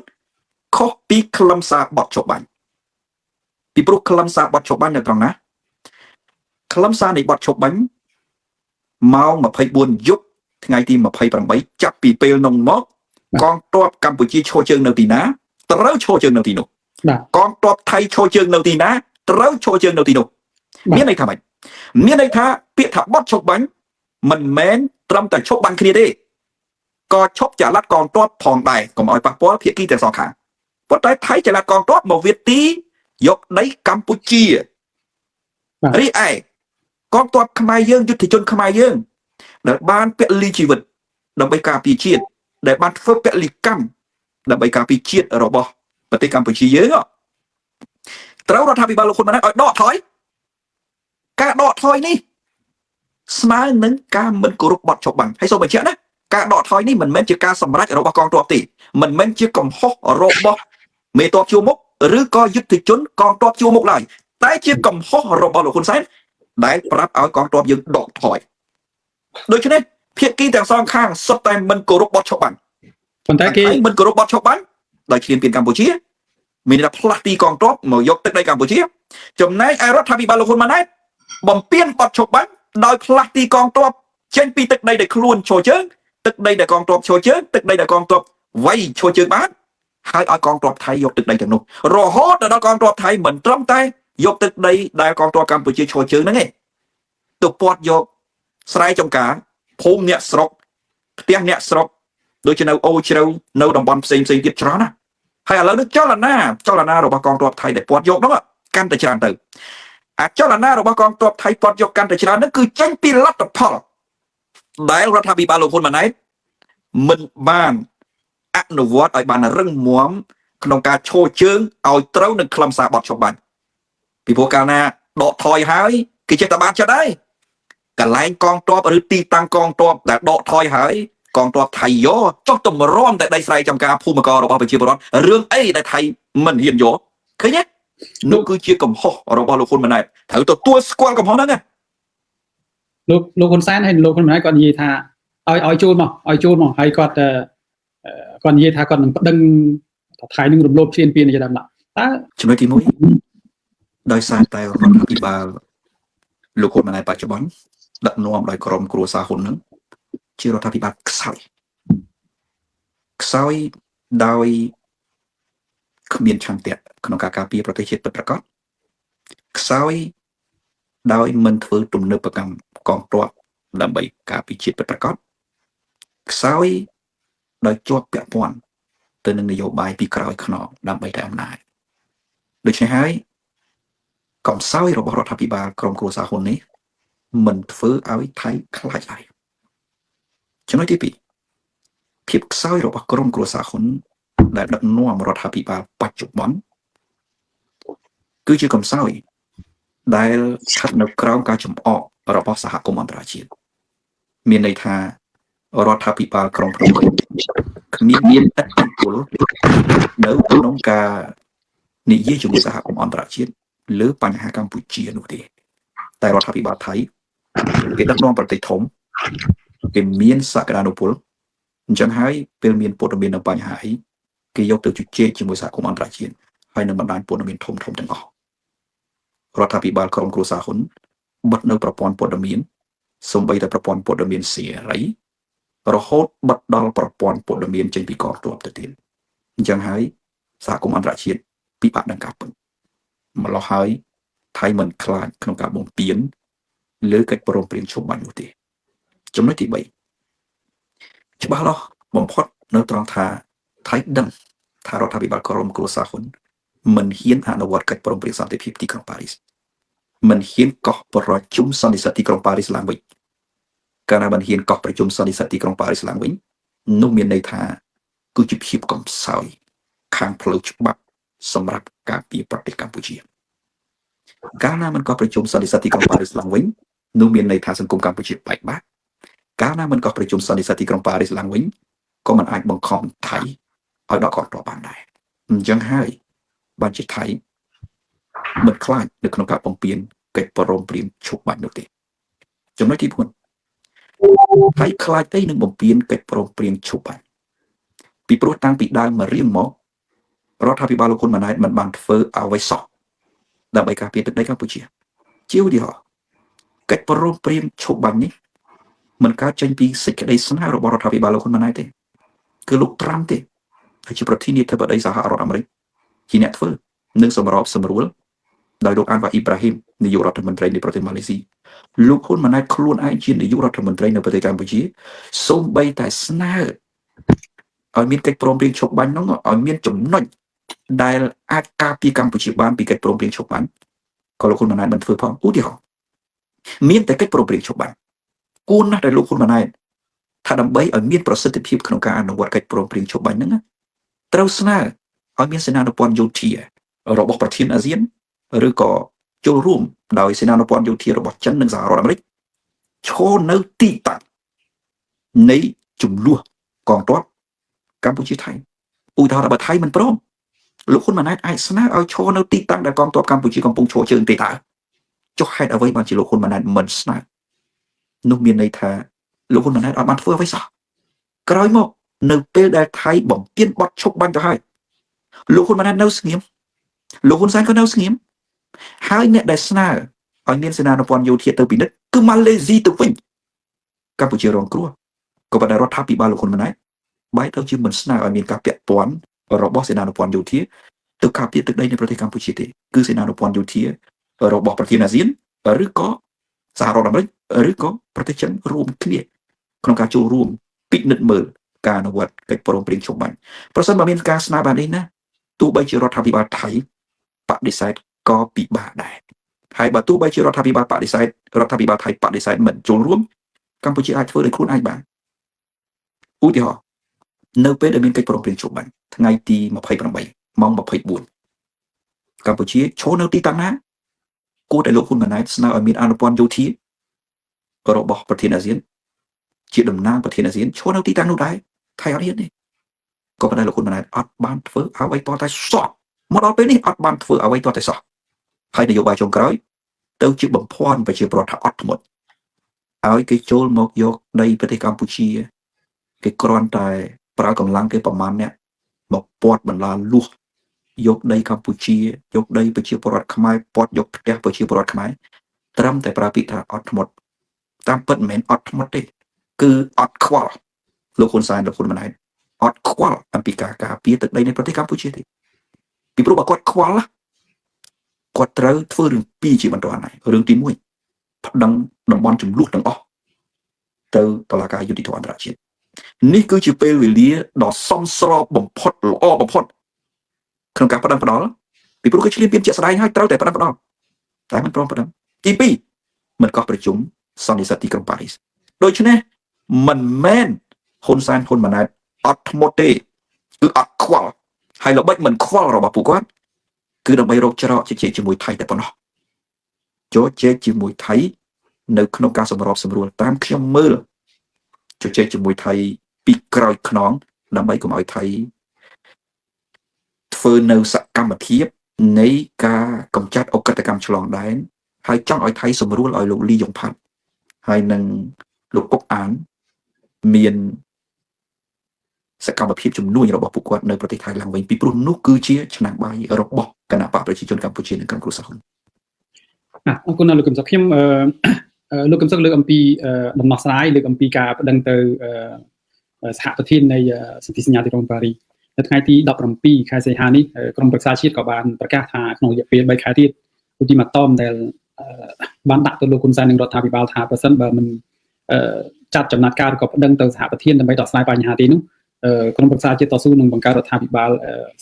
ខុសពីខ្លឹមសារបទច្បាញ់ពីព្រោះខ្លឹមសារបទច្បាញ់នៅត្រង់ណាខ្លឹមសារនៃបទច្បាញ់ម៉ោង24យប់ថ្ងៃទី28ចាប់ពីពេលនោះមកកងទ័ពកម្ពុជាឈរជើងនៅទីណាត្រូវឈរជើងនៅទីនោះកងទ័ពថៃឈរជើងនៅទីណាត្រូវឈរជើងនៅទីនោះមានន័យថាម៉េចមានន័យថាពាក្យថាបត់ឈប់បាញ់មិនមែនត្រឹមតែឈប់បាញ់គ្នាទេក៏ឈប់ចល័តកងទ័ពផងដែរកុំឲ្យប៉ះពាល់ភាគីទាំងសងខាងប៉ុន្តែថៃចល័តកងទ័ពមកវាទីយកដីកម្ពុជារីឯកងទ័ពខ្មែរយើងយុទ្ធជនខ្មែរយើងដែលបានពលីជីវិតដើម្បីការពារជាតិដែលបានធ្វើពលីកម្មដើម្បីការពារជាតិរបស់ប្រទេសកម្ពុជាយើងត្រូវរដ្ឋាភិបាលលោកហ៊ុនម៉ាណែតឲ្យដកថយការដកថយនេះស្មើនឹងការមិនគោរពបទច្បាំងហើយសូមបញ្ជាក់ណាការដកថយនេះមិនមែនជាការសម្រេចរបស់កងទ័ពទេមិនមែនជាកំហុសរបស់មេទ័ពជួរមុខឬក៏យុទ្ធជនកងទ័ពជួរមុខឡើយតែជាកំហុសរបស់លោកហ៊ុនសែនដែលប្រាប់ឲ្យកងទ័ពយើងដកថយដូច្នេះភាគីទាំងសងខាងសុទ្ធតែមិនគោរពបទច្បាំង ប៉ុន្តែគេ មិនគោរពបទច្បាំងដោយឈ្លានពានកម្ពុជាមានន័យថាផ្លាស់ទីកងទ័ពមកយកទឹកដីកម្ពុជាចំណែកឯរដ្ឋាភិបាលលោកហ៊ុនម៉ាណែតបំពេញបទច្បាំងដោយផ្លាស់ទីកងទ័ពចេញពីទឹកដីដែលខ្លួនឈរជើងទឹកដីដែលកងទ័ពឈរជើងទឹកដីដែលកងទ័ពវៃឈរជើងបានហើយឲ្យកងទ័ពថៃយកទឹកដីទាំងនោះរហូតដល់កងទ័ពថៃមិនត្រឹមតែយកទឹកដីដែលកងទ័ពកម្ពុជាឈរជើងហ្នឹងឯងទៅពាត់យកស្រែចម្ការភូមិអ្នកស្រុកផ្ទះអ្នកស្រុកដូចជានៅអូជ្រៅនៅតំបន់ផ្សេងផ្សេងទៀតច្រើនណាហើយឥឡូវនេះចលនារបស់កងទ័ពថៃដែលពាត់យកនោះកាន់តែច្រើនទៅអាចលនារបស់កងទ័ពថៃពាត់យកកាន់តែច្រើននោះគឺចេញពីលទ្ធផលដែលរដ្ឋាភិបាលលោកហ៊ុនម៉ាណែតមិនបានអនុវត្តឲ្យបានរឹងមាំក្នុងការឈរជើងឲ្យត្រូវនឹងខ្លឹមសារបទច្បាប់ពីព្រោះកាលណាដកថយហើយគេចេះតែបានចិត្តហើយកន្លែងកងទ័ពឬទីតាំងកងទ័ពដែលដកថយហើយកងទ័ពថៃយកចុះតម្រាំតែដីស្រែចម្ការភូមិករបស់ប្រជាពលរដ្ឋរឿងអីដែលថៃមិនហ៊ានយកឃើញទេនោះគឺជាកំហុសរបស់លោកហ៊ុនម៉ាណែតត្រូវទទួលស្គាល់កំហុសហ្នឹងណា លោកហ៊ុនសែនហើយលោកហ៊ុនម៉ាណែតគាត់និយាយថាឲ្យចូលមកឲ្យចូលមកហើយគាត់គាត់និយាយថាគាត់នឹងប្តឹងថៃនឹងរំលោភឈ្លានពានជាដើមតើ ចំណុចទី1ដោយសារតែរដ្ឋាភិបាលលោកហ៊ុនម៉ាណែតបច្ចុប្បន្នដឹកនាំដោយក្រុមគ្រួសារហ៊ុនហ្នឹងជារដ្ឋាភិបាលខ្សោយខ្សោយដោយគ្មានឆន្ទៈក្នុងការការពារប្រទេសជាតិពិតប្រាកដខ្សោយដោយមិនធ្វើទំនើបកម្មកងទ័ពដើម្បីការពារជាតិពិតប្រាកដខ្សោយដោយជាប់ពាក់ព័ន្ធទៅនឹងនយោបាយពីក្រោយខ្នងដើម្បីតែអំណាចដូច្នេះហើយកំសោយរបស់រដ្ឋាភិបាលក្រុមគ្រួសារហ៊ុននេះមិនធ្វើឲ្យថៃខ្លាចឡើយចំណុចទី2ភាពខ្សោយរបស់ក្រុមគ្រួសារហ៊ុនដែលដឹកនាំរដ្ឋាភិបាលបច្ចុប្បន្ន គឺជាកំសោយដែលស្ថិតនៅក្រោមការចំអករបស់សហគមន៍អន្តរជាតិមានន័យថារដ្ឋាភិបាលក្រុងភ្នំពេញគ្មានមានឥទ្ធិពលនៅក្នុងការនិយាយជាមួយសហគមន៍អន្តរជាតិលើបញ្ហាកម្ពុជានោះទេតែរដ្ឋាភិបាលថៃគេដឹកនាំប្រទេសធំគេមានសក្តានុពលអញ្ចឹងហើយពេលមានព័ត៌មាននៅបញ្ហាអីគេយកទៅជជែកជាមួយសហគមន៍អន្តរជាតិហើយនឹងបណ្ដាញព័ត៌មានធំធំទាំងអស់រដ្ឋាភិបាលក្រុមគ្រួសារហ៊ុនបិទនៅប្រព័ន្ធព័ត៌មានសូម្បីតែប្រព័ន្ធព័ត៌មានសេរីរហូតបិទដល់ប្រព័ន្ធព័ត៌មានចេញពីកងទ័ពទៅទៀតអញ្ចឹងហើយសហគមន៍អន្តរជាតិពិបាកនឹងការពឹងម្លោះហើយថៃមិនខ្លាចក្នុងការបំពានលើកិច្ចព្រមព្រៀងឈប់បាញ់នោះទេចំណុចទី3ច្បាស់លាស់បំផុតនៅត្រង់ថាថៃដឹងថារដ្ឋាភិបាលក្រុមគ្រួសារហ៊ុនមិនហ៊ានអនុវត្តកិច្ចព្រមព្រៀងសន្តិភាពទីក្រុងប៉ារីសមិនហ៊ានកោះប្រជុំសន្និសីទទីក្រុងប៉ារីសឡើងវិញកាលណាមិនហ៊ានកោះប្រជុំសន្និសីទទីក្រុងប៉ារីសឡើងវិញនោះមានន័យថាគឺជាភាពកំសោយខាងផ្លូវច្បាប់សម្រាប់ការពារប្រទេសកម្ពុជាកាលណាមិនកោះប្រជុំសន្និសីទទីក្រុងប៉ារីសឡើងវិញនោះមានន័យថាសង្គមកម្ពុជាបែកបាក់កាលណាមិនកោះប្រជុំសន្និសីទទីក្រុងប៉ារីសឡើងវិញក៏មិនអាចបង្ខំថៃឲ្យដកកងទ័ពបានដែរអញ្ចឹងហើយបានជាថៃមិនខ្លាចនៅក្នុងការបំពានកិច្ចព្រមព្រៀងឈប់បាញ់នោះទេចំណុចទី4ថៃខ្លាចទេនឹងបំពានកិច្ចព្រមព្រៀងឈប់បាញ់ពីព្រោះតាំងពីដើមមករៀងមករដ្ឋាភិបាលលោកហ៊ុនម៉ាណែតមិនបានធ្វើអ្វីសោះដើម្បីការពារទឹកដីកម្ពុជាជាឧទាហរណ៍កិច្ចព្រមព្រៀងឈប់បាញ់នេះមិនកើតចេញពីសេចក្តីស្នើរបស់រដ្ឋាភិបាលលោកហ៊ុនម៉ាណែតទេគឺលោកត្រាំទេហើយជាប្រធានាធិបតីសហរដ្ឋអាមេរិកជាអ្នកធ្វើនិងសម្របសម្រួលដោយលោកអានវ៉ាអ៊ីប្រាហ៊ីមនាយករដ្ឋមន្ត្រីនៃប្រទេសម៉ាឡេស៊ីលោកហ៊ុនម៉ាណែតខ្លួនឯងជានាយករដ្ឋមន្ត្រីនៅប្រទេសកម្ពុជាសូម្បីតែស្នើឲ្យមានកិច្ចព្រមព្រៀងឈប់បាញ់នោះឲ្យមានចំណុចដែលអាចការពារកម្ពុជាបានពីកិច្ចព្រមព្រៀងឈប់បាញ់ក៏លោកហ៊ុនម៉ាណែតមិនធ្វើផងឧទាហរណ៍មានតែកិច្ចព្រមព្រៀងឈប់បាញ់គួរណាស់ដែលលោកហ៊ុនម៉ាណែតថាដើម្បីឲ្យមានប្រសិទ្ធភាពក្នុងការអនុវត្តកិច្ចព្រមព្រៀងឈប់បាញ់ហ្នឹងត្រូវស្នើឲ្យមានសេនានុព័ន្ធយោធារបស់ប្រធានអាស៊ានឬក៏ចូលរួមដោយសេនានុព័ន្ធយោធារបស់ចិននិងសហរដ្ឋអាមេរិកឈរនៅទីតាំងនៃចំនួនកងទ័ពកម្ពុជាថៃឧទាហរណ៍បើថៃមិនព្រមលោកហ៊ុនម៉ាណែតអាចស្នើឲ្យឈរនៅទីតាំងដែលកងទ័ពកម្ពុជាកំពុងឈរជើងទេតើចុះហេតុអ្វីបានជាលោកហ៊ុនម៉ាណែតមិនស្នើនោះមានន័យថាលោកហ៊ុនម៉ាណែតអត់បានធ្វើអ្វីសោះក្រោយមកនៅពេលដែលថៃបំពេញបទឈប់បាញ់ទៅហើយលោកហ៊ុនម៉ាណែតនៅស្ងៀមលោកហ៊ុនសែនក៏នៅស្ងៀមហើយអ្នកដែលស្នើឲ្យមានសេនានុព័ន្ធយោធាទៅពិនិត្យគឺម៉ាឡេស៊ីទៅវិញកម្ពុជារងគ្រោះក៏ប៉ុន្តែរដ្ឋាភិបាលលោកហ៊ុនម៉ាណែតបែរទៅជាមិនស្នើឲ្យមានការពាក់ព័ន្ធរបស់សេនានុព័ន្ធយោធាទៅការពារទឹកដីនៃប្រទេសកម្ពុជាទេគឺសេនានុព័ន្ធយោធារបស់ប្រធានអាស៊ានឬក៏សហរដ្ឋអាមេរិកឬក៏ប្រទេសចិនរួមគ្នាក្នុងការចូលរួមពិនិត្យមើលការអនុវត្តកិច្ចព្រមព្រៀងឈប់បាញ់ប្រសិនបើមានការស្នើបែបនេះណាទោះបីជារដ្ឋាភិបាលថៃបដិសេធក៏ពិបាកដែរហើយបើទោះបីជារដ្ឋាភិបាលបដិសេធរដ្ឋាភិបាលថៃបដិសេធមិនចូលរួមកម្ពុជាអាចធ្វើដោយខ្លួនឯងបានឧទាហរណ៍នៅពេលដែលមានកិច្ចព្រមព្រៀងឈប់បាញ់ថ្ងៃទី28ម៉ោង24កម្ពុជាឈរនៅទីតាំងណាគួរតែលោកហ៊ុនម៉ាណែតស្នើឲ្យមានអនុព័ន្ធយោធារបស់ប្រធានអាស៊ានជាតំណាងប្រធានអាស៊ានឈរនៅទីតាំងនោះដែរថៃអត់ហ៊ានទេក៏ប៉ុន្តែលោកហ៊ុនម៉ាណែតអត់បានធ្វើអ្វីតតែសោះមកដល់ពេលនេះអត់បានធ្វើអ្វីតតែសោះហើយនយោបាយចុងក្រោយទៅជាបំភាន់ប្រជាពលរដ្ឋថាអត់ធ្មត់ឲ្យគេចូលមកយកដីប្រទេសកម្ពុជាគេគ្រាន់តែប្រើកម្លាំងគេប្រមាណអ្នកមកពាត់បន្លាលួសយកដីកម្ពុជាយកដីប្រជាពលរដ្ឋខ្មែរពាត់យកផ្ទះប្រជាពលរដ្ឋខ្មែរត្រឹមតែប្រើពាក្យថាអត់ធ្មត់តាមពិតមិនមែនអត់ធ្មត់ទេគឺអត់ខ្វល់លោកហ៊ុនសែនលោកហ៊ុនម៉ាណែតអត់ខ្វល់អំពីការការពារទឹកដីនៃប្រទេសកម្ពុជាទេពីព្រោះបើគាត់ខ្វល់គាត់ត្រូវធ្វើរឿងពីរជាបន្ទាន់ហើយរឿងទី1ប្តឹងតំបន់ចំនួនទាំងអស់ទៅតុលាការយុត្តិធម៌អន្តរជាតិនេះគឺជាពេលវេលាដ៏សមស្របបំផុតល្អបំផុតក្នុងការប្តឹងផ្ដាល់ពីព្រោះគេឈ្លានពានជាក់ស្ដែងហើយត្រូវតែប្តឹងផ្ដាល់តែមិនព្រមប្តឹងទី2មិនកោះប្រជុំសន្និសីទទីក្រុងប៉ារីសដូច្នេះមិនមែនហ៊ុនសែនហ៊ុនម៉ាណែតអត់ធ្មត់ទេគឺអត់ខ្វល់ហើយល្បិចមិនខ្វល់របស់ពួកគាត់ គឺដើម្បីរកច្រកជជែកជាមួយថៃតែប៉ុណ្ណោះជជែកជាមួយថៃនៅក្នុងការសម្របសម្រួលតាមខ្ញុំមើលជជែកជាមួយថៃពីក្រោយខ្នងដើម្បីកុំឲ្យថៃធ្វើនៅសកម្មភាពនៃការកម្ចាត់អក្រិតកម្មឆ្លងដែនហើយចង់ឲ្យថៃសម្រួលឲ្យលោកលីយ៉ុងផាត់ហើយនឹងលោកកុកអានមានសកម្មភាពជំនួញរបស់ពួកគាត់នៅប្រទេសថៃឡើងវិញពីព្រោះនោះគឺជាឆ្នាំងបាយរបស់គណៈបកប្រជាជនកម្ពុជានិងក្រុមគ្រួសារហ៊ុន អរគុណណាស់លោកកឹមសុខខ្ញុំលោកកឹមសុខលើកអំពីដំណោះស្រាយលើកអំពីការប្តឹងទៅសហប្រធាននៃសន្ធិសញ្ញាទីក្រុងប៉ារីសនៅថ្ងៃទី17ខែសីហានេះក្រុមប្រឹក្សាជាតិក៏បានប្រកាសថាក្នុងរយៈពេល3ខែទៀតឧទីម៉ាតុមដែលបានដាក់ទៅលោកហ៊ុនសែននិងរដ្ឋាភិបាលថាប្រសិនបើមិនចាត់ចំណាត់ការឬក៏ប្តឹងទៅសហប្រធានដើម្បីដោះស្រាយបញ្ហាទីនោះក្រុមប្រឹក្សាជាតិតស៊ូនឹងបង្កើតរដ្ឋាភិបាល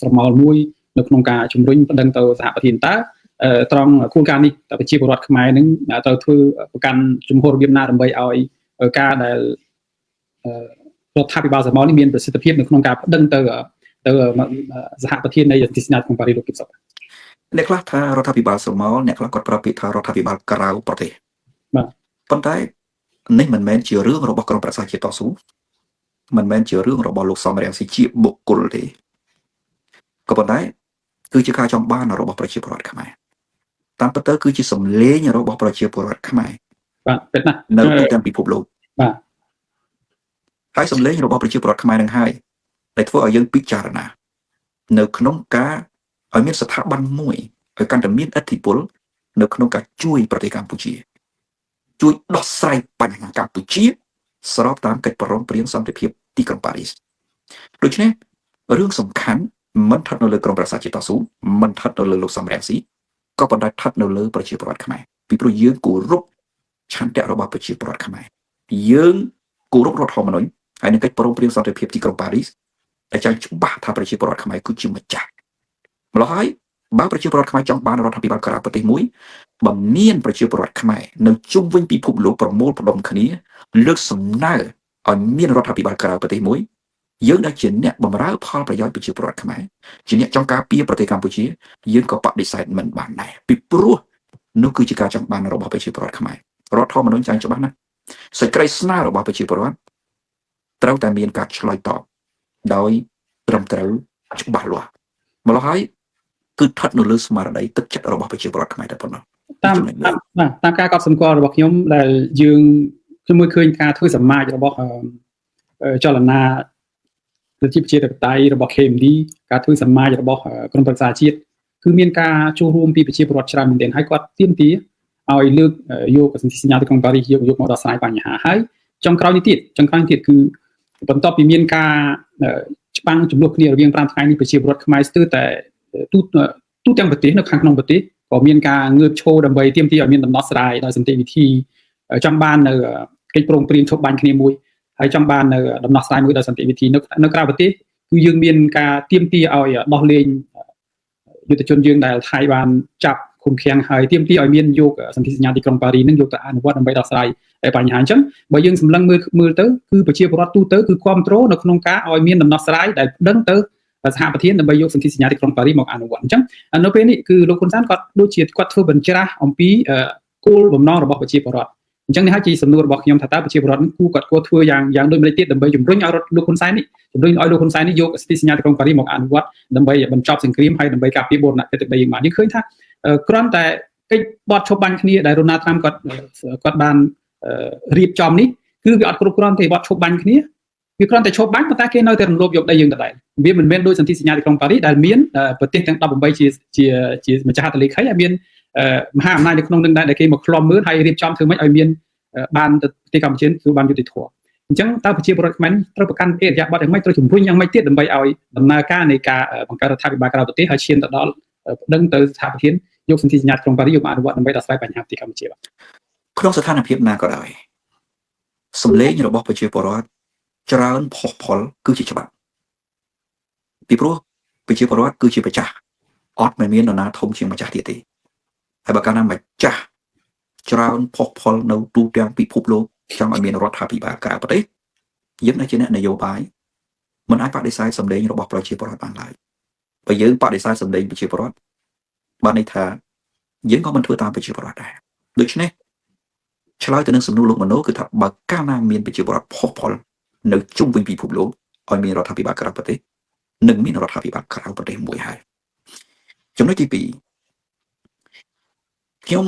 ស្រមោលមួយនៅក្នុងការជំរុញប្តឹងទៅសហប្រធានតើត្រង់គោលការណ៍នេះតើប្រជាពលរដ្ឋខ្មែរនឹងត្រូវធ្វើប្រកាន់ជំហររបៀបណាដើម្បីឲ្យការដែលរដ្ឋាភិបាលស្រមោលនេះមានប្រសិទ្ធភាពនៅក្នុងការប្តឹងទៅសហប្រធាននៃសន្ធិសញ្ញាក្រុងប៉ារីសលោកគឹមសុខអ្នកខ្លះថារដ្ឋាភិបាលស្រមោលអ្នកខ្លះគាត់ប្រាប់ពាក្យថារដ្ឋាភិបាលក្រៅប្រទេសបាទប៉ុន្តែនេះមិនមែនជារឿងរបស់ក្រុមប្រឹក្សាជាតិតស៊ូមិនមែនជារឿងរបស់លោកសំរងស៊ីជាបុគ្គលទេក៏ប៉ុន្តែគឺជាការចង់បានរបស់ប្រជាពលរដ្ឋខ្មែរតាមពិតទៅគឺជាសម្លេងរបស់ប្រជាពលរដ្ឋខ្មែរបាទពិតណាស់នៅទូទាំងពិភពលោកបាទហើយសម្លេងរបស់ប្រជាពលរដ្ឋខ្មែរនឹងហើយដែលធ្វើឲ្យយើងពិចារណានៅក្នុងការឲ្យមានស្ថាប័នមួយឲ្យកាន់តែមានឥទ្ធិពលនៅក្នុងការជួយប្រទេសកម្ពុជាជួយដោះស្រាយបញ្ហាកម្ពុជាស្របតាមកិច្ចព្រមព្រៀងសន្តិភាពទីក្រុងប៉ារីសដូច្នេះរឿងសំខាន់មិនស្ថិតនៅលើក្រុមប្រឹក្សាជាតិតស៊ូមិនស្ថិតនៅលើលោកសំរងស៊ីក៏ប៉ុន្តែស្ថិតនៅលើប្រជាពលរដ្ឋខ្មែរពីព្រោះយើងគោរពឆន្ទៈរបស់ប្រជាពលរដ្ឋខ្មែរយើងគោរពរដ្ឋធម្មនុញ្ញហើយនឹងកិច្ចព្រមព្រៀងសន្តិភាពទីក្រុងប៉ារីសដែលចែងច្បាស់ថាប្រជាពលរដ្ឋខ្មែរគឺជាម្ចាស់ម្ល៉េះហើយបើប្រជាពលរដ្ឋខ្មែរចង់បានរដ្ឋាភិបាលក្រៅប្រទេសមួយបើមានប្រជាពលរដ្ឋខ្មែរនៅជុំវិញពិភពលោកប្រមូលផ្ដុំគ្នាលើកសំណើឲ្យមានរដ្ឋាភិបាលក្រៅប្រទេសមួយយើងដែលជាអ្នកបម្រើផលប្រយោជន៍ប្រជាពលរដ្ឋខ្មែរជាអ្នកចង់ការពារប្រទេសកម្ពុជាយើងក៏បដិសេធមិនបានដែរពីព្រោះនោះគឺជាការចង់បានរបស់ប្រជាពលរដ្ឋខ្មែររដ្ឋធម្មនុញ្ញចែងច្បាស់ណាស់សេចក្តីស្នើរបស់ប្រជាពលរដ្ឋត្រូវតែមានការឆ្លើយតបដោយត្រឹមត្រូវច្បាស់លាស់ម្ល៉េះហើយគឺស្ថិតនៅលើស្មារតីទឹកចិត្តរបស់ប្រជាពលរដ្ឋខ្មែរតែប៉ុណ្ណោះតាមបាទតាមការកត់សម្គាល់របស់ខ្ញុំដែលយើងខ្ញុំមើលឃើញការធ្វើសមាជរបស់ចលនាប្រជាធិបតេយ្យរបស់ KMD ការធ្វើសមាជរបស់ក្រុមប្រឹក្សាជាតិគឺមានការចូលរួមពីប្រជាពលរដ្ឋច្រើនមែនទែនហើយគាត់ទាមទារឲ្យលើកយកសន្ធិសញ្ញាទីក្រុងប៉ារីសយកមកដោះស្រាយបញ្ហាហើយចុងក្រោយនេះទៀតគឺបន្ទាប់ពីមានការច្បាំងចំនួនគ្នារវាង5ថ្ងៃនេះប្រជាពលរដ្ឋខ្មែរស្ទើរតែទូទាំងប្រទេសនៅខាងក្នុងប្រទេសក៏មានការងើបឈរដើម្បីទាមទារឲ្យមានដំណោះស្រាយដោយសន្តិវិធីចង់បាននៅកិច្ចព្រមព្រៀងឈប់បាញ់គ្នាមួយហើយចង់បាននៅដំណោះស្រាយមួយដោយសន្តិវិធីនៅក្រៅប្រទេសគឺយើងមានការទាមទារឲ្យដោះលែងយុទ្ធជនយើងដែលថៃបានចាប់ឃុំឃាំងហើយទាមទារឲ្យមានយកសន្ធិសញ្ញាទីក្រុងប៉ារីសនឹងយកទៅអនុវត្តដើម្បីដោះស្រាយបញ្ហាអញ្ចឹងបើយើងសម្លឹងមើលទៅគឺប្រជាពលរដ្ឋទូទៅគឺគាំទ្រនៅក្នុងការឲ្យមានដំណោះស្រាយដែលដឹងទៅសហប្រធានដើម្បីយកសន្ធិសញ្ញាទីក្រុងប៉ារីសមកអនុវត្តអញ្ចឹងនៅពេលនេះគឺលោកហ៊ុនសែនគាត់ដូចជាគាត់ធ្វើបញ្ច្រាស់អំពីគោលបំណងរបស់ប្រជាពលរដ្ឋអញ្ចឹងនេះហើយជាសំណួររបស់ខ្ញុំថាតើប្រជាពលរដ្ឋគួរគាត់គួរធ្វើយ៉ាងដូចម្តេចទៀតដើម្បីជំរុញឲ្យលោកហ៊ុនសែននេះជំរុញឲ្យលោកហ៊ុនសែននេះយកសន្ធិសញ្ញាទីក្រុងប៉ារីសមកអនុវត្តដើម្បីបញ្ចប់សង្គ្រាមហើយដើម្បីការពារបូរណភាពទឹកដីយើងបានយើងឃើញថាគ្រាន់តែកិច្ចបទឈប់បាញ់គ្នាដែលរ៉ូណាល់ត្រាំគាត់បានរៀបចំនេះគឺវាអត់គ្រប់គ្រាន់ទេបទឈប់បាញ់គ្នាវាគ្រាន់តែឈប់បាញ់ប៉ុន្តែគេនៅតែរំលោភយកដីយើងដដែលវាមិនមែនដូចសន្ធិសញ្ញាទីក្រុងប៉ារីសដែលមានប្រទេសទាំង18ជាម្ចាស់ហត្ថលេខីហើយមានមហាអំណាចនៅក្នុងនឹងដែរដែលគេមកឃ្លាំមើលហើយរៀបចំធ្វើម៉េចឲ្យមានបានទៅប្រទេសកម្ពុជាទទួលបានយុត្តិធម៌អញ្ចឹងតើប្រជាពលរដ្ឋខ្មែរត្រូវប្រកាន់អរិយាប័ត្រយ៉ាងម៉េចត្រូវជំរុញយ៉ាងម៉េចទៀតដើម្បីឲ្យដំណើរការនៃការបង្កើតរដ្ឋាភិបាលក្រៅប្រទេសហើយឈានទៅដល់ប្តឹងទៅស្ថាប័នយកសន្ធិសញ្ញាក្រុងប៉ារីសយកមកអនុវត្តដើម្បីដោះស្រាយបញ្ហាប្រទេសកម្ពុជាបាទក្នុងស្ថានភាពណាក៏ដោយសម្លេងរបស់ប្រជាពលរដ្ឋច្រើនផុសផុលគឺជាច្បាប់ពីព្រោះប្រជាពលរដ្ឋគឺជាម្ចាស់អត់មិនមាននរណាធំជាងម្ចាស់ទៀតទេហើយបើកាលណាម្ចាស់ច្រើនផុសផុលនៅទូទាំងពិភពលោកចង់ឲ្យមានរដ្ឋាភិបាលក្រៅប្រទេសយើងដែលជាអ្នកនយោបាយមិនអាចបដិសេធសម្លេងរបស់ប្រជាពលរដ្ឋបានឡើយបើយើងបដិសេធសម្លេងប្រជាពលរដ្ឋ បានន័យថាយើងក៏មិនធ្វើតាមប្រជាពលរដ្ឋដែរដូច្នេះឆ្លើយទៅនឹងសំណួរលោកមនោគឺថាបើកាលណាមានប្រជាពលរដ្ឋផុសផុលនៅជុំវិញពិភពលោកឲ្យមានរដ្ឋាភិបាលក្រៅប្រទេសនឹងមានរដ្ឋាភិបាលក្រៅប្រទេសមួយហើយចំណុចទី2ខ្ញុំ